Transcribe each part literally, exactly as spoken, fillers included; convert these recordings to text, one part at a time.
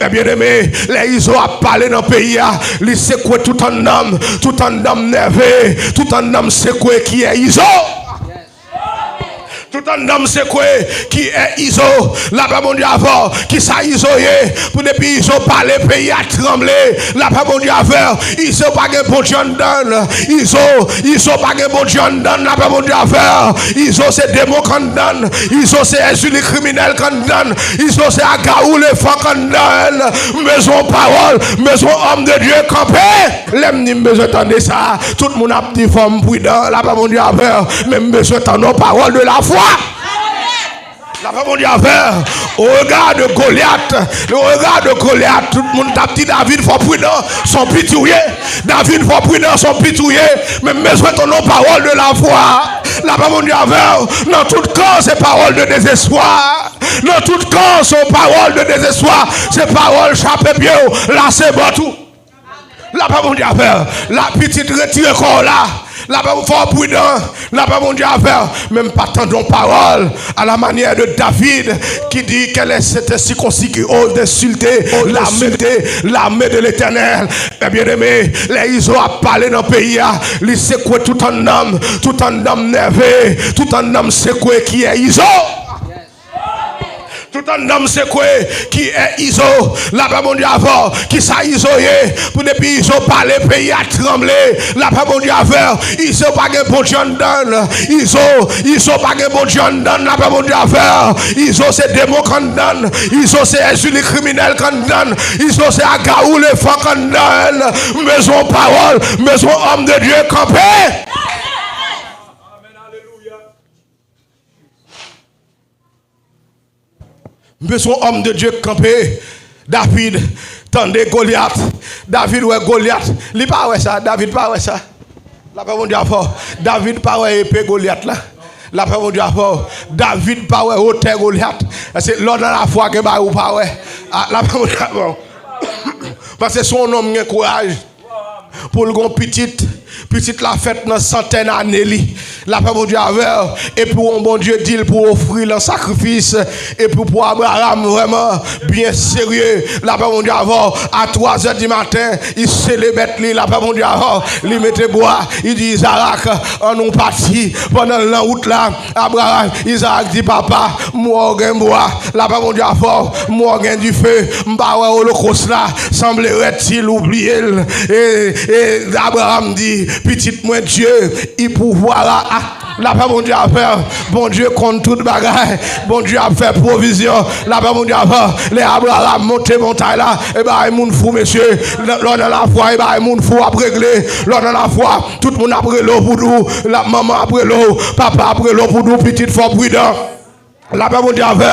Mè byeneme, lè Izo ap pale nan peyi a, li sekwe tout anndan m, tout anndan m nève, tout anndan m sekwe. Kiyès Izo? Tout anndan m sekwe. Kiyès Izo? Lapè Bondye avè w. Kisa Izo ye? Pou depi Izo pale, peyi a tranble. Lapè Bondye avè w. Izo pa gen Bondye anndan l. Izo, Izo pa gen Bondye anndan l. Lapè Bondye avè w. Izo se demon k anndan l. Izo se Èzili kriminèl k anndan l. Izo se Agawou lefan k anndan l. M bezwen yon pawòl. M bezwen yon òm de Dye kanpe. Lè m di m bezwen tande sa, tout moun ap di fò m pridan, lapè Bondye avè w, men m bezwen tande yon pawòl de lafwa. Lapè Bondye avè w. Au regard de Goliath, le regard de Goliath, tout moun t ap di David fò pridan, se yon piti w ye. David fò pridan, se yon piti w ye. Men m bezwen tande yon pawòl de lafwa. Lapè Bondye avè w. Nan tout kan, se pawòl de dezespwa. Nan tout kan, se yon pawòl de dezespwa. Se pawòl chape pye w, lase bòt ou. Lapè Bondye avè w. La pitit retire kò w la. Lapè Bondye fò w pridan. Lapè Bondye avè w. Men m pa tande yon pawòl à la manière de David qui dit, quel est cet incirconcis qui ose d'insulter l'armée, l'armée de l'Éternel? Mè byeneme, lè Izo ap pale nan peyi a, li sekwe tout anndan m, tout anndan m nève, tout anndan m sekwe. Kiyès Izo? Tout anndan m sekwe. Kiyès Izo? Lapè Bondye avè w. Kisa Izo ye? Pou depi Izo pale, peyi a tranble. Lapè Bondye avè w. Izo pa gen Bondye anndan l. Izo, Izo pa gen Bondye anndan l. Lapè Bondye avè w. Izo se demon k anndan l. Izo se Èzili kriminèl k anndan l. Izo se Agawou lefan k anndan l. M bezwen yon pawòl. M bezwen yon òm de Dye kanpe. M bezwen yon òm de Dye k kanpe. David tande Golyat. David wè Golyat. Li pa wè sa. David pa wè sa. Lapè Bondye avè w. David pa wè epe Golyat la. Lapè Bondye avè w. David pa wè wotè Golyat. Paske lè w nan lafwa, gen bagay ou pa wè. Ah, lapè Bondye avè w. Paske se yon nonm gen kouraj. Pou l gon pitit, pitit la fèt nan santèn ane li. Lapè Bondye avè w. Epi yon Bondye di l pou ofri l an sakrifis. Epi pou Abraram vrèman byen serye. Lapè Bondye avè w. A twazè di maten, li sele bèt li. Lapè Bondye avè w. Li mete bwa. Li di Izarak, ann nou pati. Pandan l nan wout la, Abraram, Izarak di, papa, m wè w gen bwa. Lapè Bondye avè w. M wè w gen dife. M pa wè olokòs la. Sanble rèd si l ou bliye l. E, e Abraram di, pitit mwen, Dieu, il pourvoira. Lapè Bondye avè w. Bondye konn tout bagay. Bondye ap fè pwovizyon. Lapè Bondye avè w. Lè Abraram monte montay la, e bagay moun fou, mesye. Lè w nan lafwa, e bagay moun fou ap regle. Lè w nan lafwa, tout moun ap rele w pou di w, la manman ap rele w, papa ap rele w pou di w, pitit, fò w pridan. Lapè Bondye avè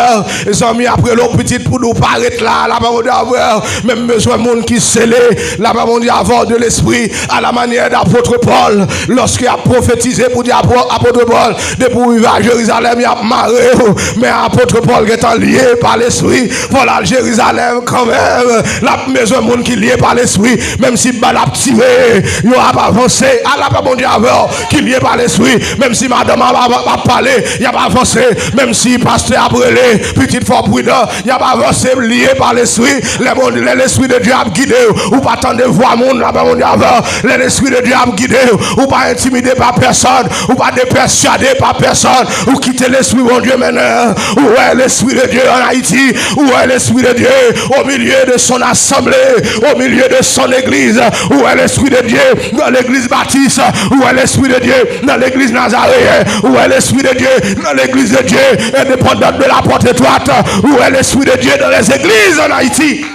w. Zanmi ap rele w, pitit, pou di w pa ret la. Lapè Bondye avè w. Men m bezwen moun ki sele. Lapè Bondye avè w, de lespri, à la manière d'apôtre Paul, lòske y ap pwofetize pou di apò-, apot Pòl, depi w rive a Jerizalèm, y ap mare w. Men apot Pòl gentan lye pa lespri. Pòl al Jerizalèm kanmenm. L ap bezwen moun ki lye pa lespri. Menm si bal ap tire, yo ap avanse. A, lapè Bondye avè w, ki lye pa lespri. Menm si madanm ap, ap, ap pale, y ap avanse. Menm si pastè ap rele, pitit, fò w pridan, y ap avanse lye pa lespri. Lè Bondye, lè lespri de Dye ap gide w, ou pa tande vwa moun, lapè Bondye avè w. Lè lespri de Dye ap gide w, ou pa entimide pa pèsòn, ou pa depèsyade pa pèsòn. Ou kite lespri Bondye mennen w. Ou wè lespri de Dye an Ayiti. Ou wè lespri de Dye au milieu de son assemblée, au milieu de son église. Ou wè lespri de Dye nan legliz batis. Ou wè lespri de Dye nan legliz nazareyen. Ou wè lespri de Dye nan legliz de Dye endépendante de la Porte Étroite. Ou wè lespri de Dye dans les églises en Haïti.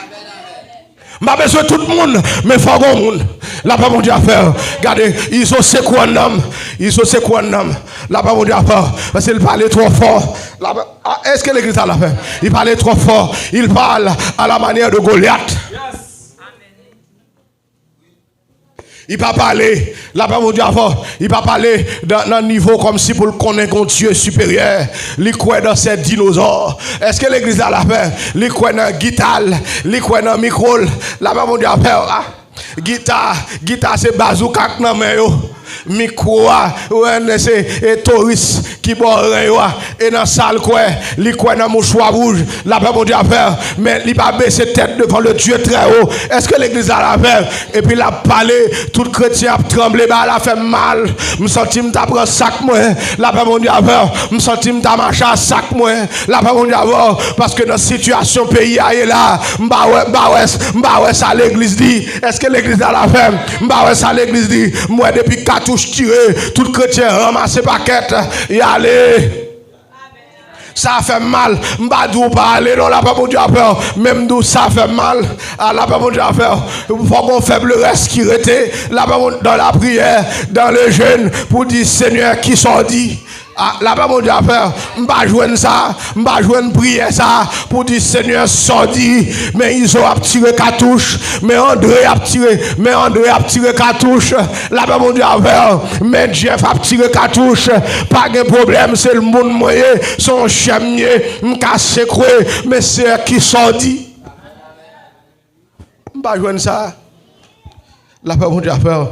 M pa bezwen tout moun, men fò gon moun. Lapè Bondye avè w. Gade, Izo sekwe anndan m. Izo sekwe anndan m. Lapè Bondye avè w. Paske l pale twò fò. Lapè, ah, èske legliz la lapè? Li pale twò fò. Il parle à la manière de Goliath. Li pa pale, lapè Bondye avè w, li pa pale nan, nan nivo kòmsi pou l konnen gon Dye siperyè. Li kwè dans ces dinosaures. Èske legliz la lapè? Li kwè nan gita l, li kwè nan mikwo l. Lapè Bondye avè w. Ah. Gita, gita se bazouka k nan men yo. Mikwo a, wè, se e touris ki bò ren yo a. E nan sa l kwè, li kwè nan mouchwa wouj. Lapè Bondye a fè, men li pa bese tèt devan le Dieu très haut. Èske legliz la la fè? Epi l ap pale, tout kretyen ap tranble, bagay la fè m mal. M santi m ta pran sak mwen. Lapè Bondye a fè, m santi m ta mache a sak mwen. Lapè Bondye a fè, paske nan sitiyasyon peyi a ye la, m pa wè, m pa wè, m pa wè sa legliz di. Èske legliz la la fè? M pa wè sa legliz di. M wè depi katouch tire, tout kretyen ranmase pakèt, y ale. Sa fè m mal. M pa di w pa ale non, lapè Bondye a fè, men m di w sa fè m mal. A, lapè Bondye a fè, fò gon fèb le rès ki rete. Lapè Bondye, dans la prière, dans le jeûne, pou di Senyè, kisa w di? A, lapè Bondye a fè, m pa jwenn sa, m pa jwenn priyè sa pou di Senyè, sa w di? Men Izo ap tire katouch, men Andre ap tire, men Andre ap tire katouch. Lapè Bondye a fè, men Jeff ap tire katouch. Pa gen pwoblèm, se l moun mwen ye, se yon chè m ye, m ka sekwe, men Senyè, kisa w di? M pa jwenn sa. Lapè Bondye a fè.